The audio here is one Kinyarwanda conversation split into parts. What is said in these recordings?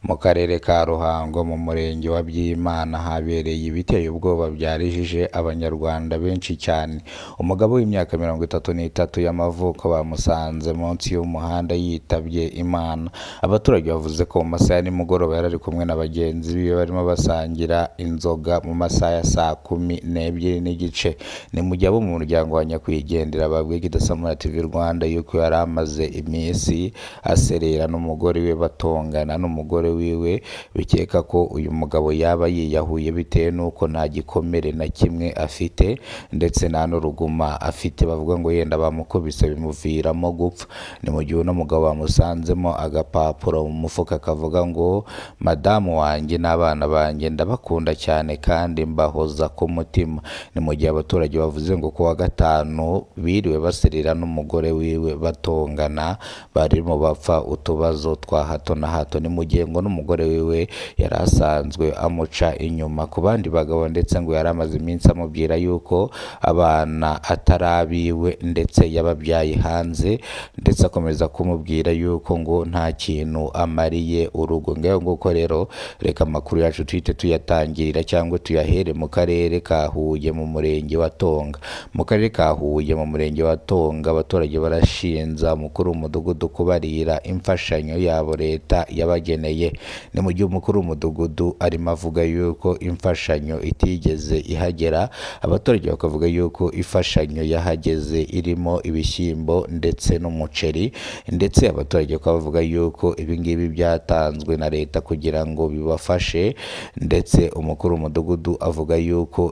Mu karere ka Ruhango mu murenge wa Byimana habereye ibiteye ubwoba byarijije Abanyarwanda benshi cyane. Umugabo w'imyaka 33 y'amavuko bamusanze munsi y'umuhanda yitabye Imana. Abaturage bavuze ko mu masaha ya nimugoroba yari ari kumwe na bagenzi be barimo basangira inzoga mu masaha ya saa 12:30. Ni mu gihe abo mu muryango wa nyakwigendera babwiye Kidasamura TV Rwanda yuko yari amaze iminsi aserera n'umugore we batongana n'umugore wiwe, bikeka ko uyu mugabo yaba yiyahuye bitewe n'uko nta gikomere na kimwe afite ndetse nta n'uruguma afite, bavuga ngo yenda bamukubise bimuviramo gupfa. Ni mu gihe uno mugabo bamusanzemo agapapuro mu mufuka kavuga ngo madamu wanjye n'abana banjye ndabakunda cyane kandi mbahoza ku mutima. Ni mu gihe abaturage bavuze ngo kuwa gatanu biriwe baserera n'umugore wiwe batongana, barimo bapfa utubazo twa hato na hato. Ni mu gihe ngo n'umugore wiwe yari asanzwe amuca inyuma ku bandi bagabo, ndetse ngo yari amaze iminsi amubwira yuko abana atari abiwe ndetse yababyaye hanze, ndetse akomeza kumubwira yuko ngo nta kintu amariye urugo. Ngayo nguko rero, reka amakuru yacu tuhite tuyatangirira cyangwa tuyahere mu karere ka Huye mu murenge wa Tonga. Mu karere ka Huye mu murenge wa Tonga abaturage barashinja umukuru w'umudugudu kubarira imfashanyo yabo leta yabageneye. Ni mu gihe umukuru w'umudugudu arimo avuga yuko imfashanyo itigeze ihagera, abaturage bakavuga yuko imfashanyo yahageze irimo ibishyimbo ndetse n'umuceri, ndetse abaturage bakaba bavuga yuko ibi ngibi byatanzwe na leta kugira ngo bibafashe, ndetse umukuru w'umudugudu avuga yuko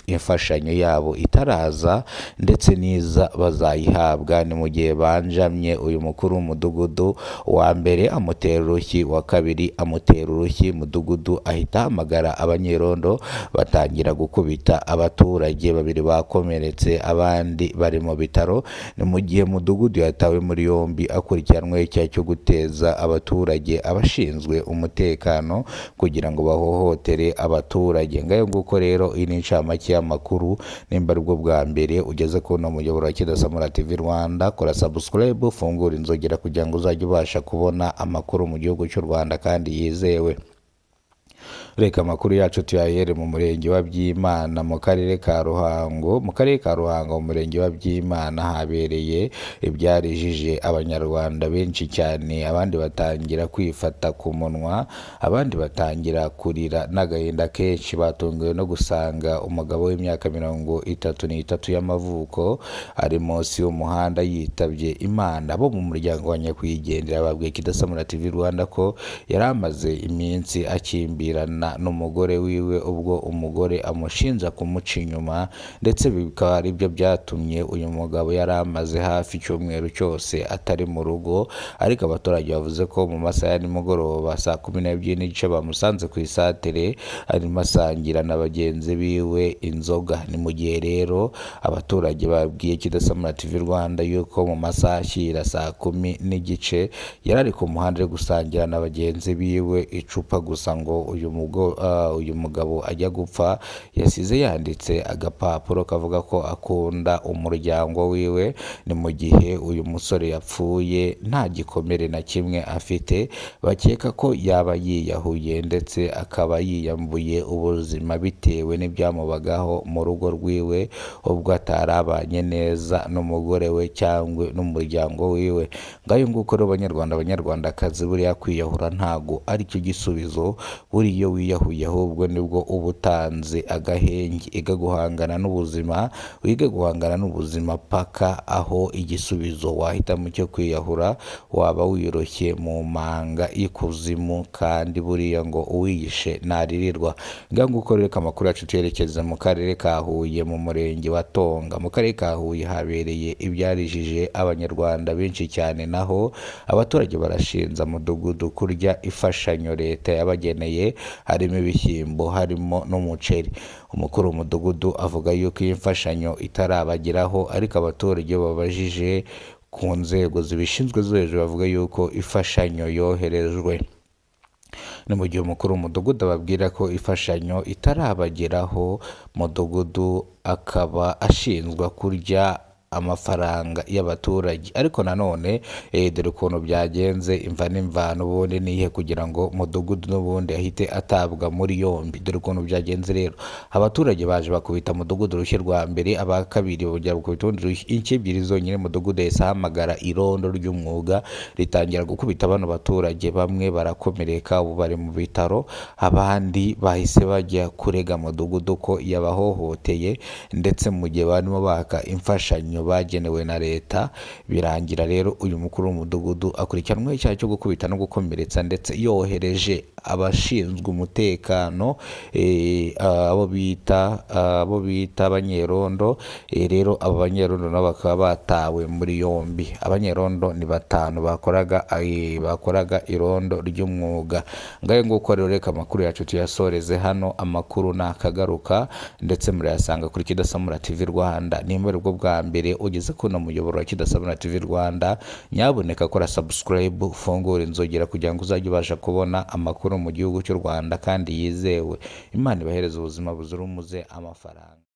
imfashanyo yabo itaraza ndetse n'iza bazayihabwa. Ni mu gihe banjamye uyu mukuru w'umudugudu, wa mbere amutera urushyi, uwa kabiri amutera urushyi, mudugudu ahita ahamagara abanyerondo batangira gukubita abaturage, babiri bakomeretse abandi bari mu bitaro. Ni mu gihe mudugudu yatawe muri yombi akurikiranweho icyaha cyo guteza abaturage abashinzwe umutekano kugira ngo bahohotere abaturage. Ngayo nguko rero, iyi ni incamake y'amakuru. Nimba aribwo bwa mbere ugeze kuri uno muyoboro wa Kidasamura TV Rwanda, kora subscribe, ufungure inzogera kugira ngo uzajye ubasha kubona amakuru mu gihugu cy'u Rwanda kandi yizewe. Reka amakuru yacu tuyahere mu murenge wa Byimana mu karere ka Ruhango. Mu karere ka Ruhango mu murenge wa Byimana habereye ibyarijije Abanyarwanda benshi cyane, abandi batangira kwifata ku munwa, abandi batangira kurira n'agahinda kenshi. Batunguwe no gusanga umugabo w'imyaka 33 y'amavuko ari munsi y'umuhanda yitabye Imana. Bo mu muryango wa nyakwigendera babwiye Kidasamura TV Rwanda ko yari amaze iminsi akimbirana n'umugore wiwe, ubwo umugore amushinja kumuca inyuma, ndetse bikaba aribyo byatumye uyu mugabo yari amaze hafi icyumweru cyose atari mu rugo. Ariko abaturage bavuze ko mu masaha ya nimugoroba saa 12:30 bamusanze ku isatere arimo asangira na bagenzi biwe inzoga. Ni mu gihe rero abaturage babwiye Kidasamura TV Rwanda yuko mu masaha ashyira saa 10:30 yari ari ku muhanda ari gusangira na bagenzi biwe icupa, gusa ngo uyu mugabo ajya gupfa yasize yanditse agapapuro kavuga ko akunda umuryango wiwe. Ni mu gihe uyu musore yapfuye nta gikomere na kimwe afite, bakeka ko yaba yiyahuye ndetse akaba yiyambuye ubuzima bitewe n'ibyamubagaho mu rugo rwiwe, ubwo atarabanye neza n'umugore we cyangwa n'umuryango wiwe. Ngayo nguko rero, Banyarwanda Banyarwandakazi, buriya kwiyahura ntago aricyo gisubizo. Buriya iyo wiyahuye ahubwo nibwo uba utanze agahenge. Iga guhangana n'ubuzima, wige guhangana n'ubuzima paka aho igisubizo wahitamo cyo kwiyahura waba wiyoroshye mu manga y'ikuzimu, kandi buriya ngo uwiyishe ntaririrwa. Ngaho nguko rero, reka amakuru yacu tuyerekeze mu karere ka Huye mu murenge wa Tonga. Mu karere ka Huye habereye ibyarijije Abanyarwanda benshi cyane, naho abaturage barashinja mudugudu kurya imfashanyo leta yabageneye, harimo ibishyimbo, harimo n'umuceri. Umukuru w'umudugudu avuga yuko iyi mfashanyo itarabageraho, ariko abaturage babajije ku nzego zibishinzwe zo hejuru bavuga yuko imfashanyo yoherejwe. Ni mu gihe umukuru w'umudugudu ababwira ko imfashanyo itarabageraho, mudugudu akaba ashinjwa kurya amafaranga y'abaturage. Ariko nanone dore ukuntu byagenze, imva n'imvano ubundi nihe kugira ngo mudugudu n'ubundi ahite atabwa muri yombi. Dore ukuntu byagenze rero, abaturage baje bakubita mudugudu urushyi rwa mbere, aba kabiri bongera gukubita urundi rushyi, inshyi ebyiri zonyine mudugudu yahise ahamagara irondo ry'umwuga ritangira gukubita bano baturage, bamwe barakomereka ubu bari mu bitaro, abandi bahise bajya kurega mudugudu ko yabahohoteye, ndetse mu gihe barimo baka imfashanyo bagenewe na leta. Birangira rero uyu mukuru w'umudugudu akurikiranweho icyaha cyo gukubita no gukomeretsa, ndetse yohereje abashinzwe umutekano abo bita abanyerondo. Rero abo banyerondo nabo bakaba batawe muri yombi. Abanyerondo ni batanu bakoraga irondo ry'umwuga. Ngayo nguko rero, reka amakuru yacu tuyasoreze hano. Amakuru nakagaruka, ndetse murayasanga kuri Kidasamura TV Rwanda. Nimba aribwo bwa mbere ugeze kuno muyoboro wa Kidasamura TV Rwanda, nyabuneka kora subscribe, ufungure inzogera kugira ngo uzajye ubasha kubona amakuru mu gihugu cy'u Rwanda kandi yizewe. Imana ibahereze ubuzima buzira umuze, amafaranga.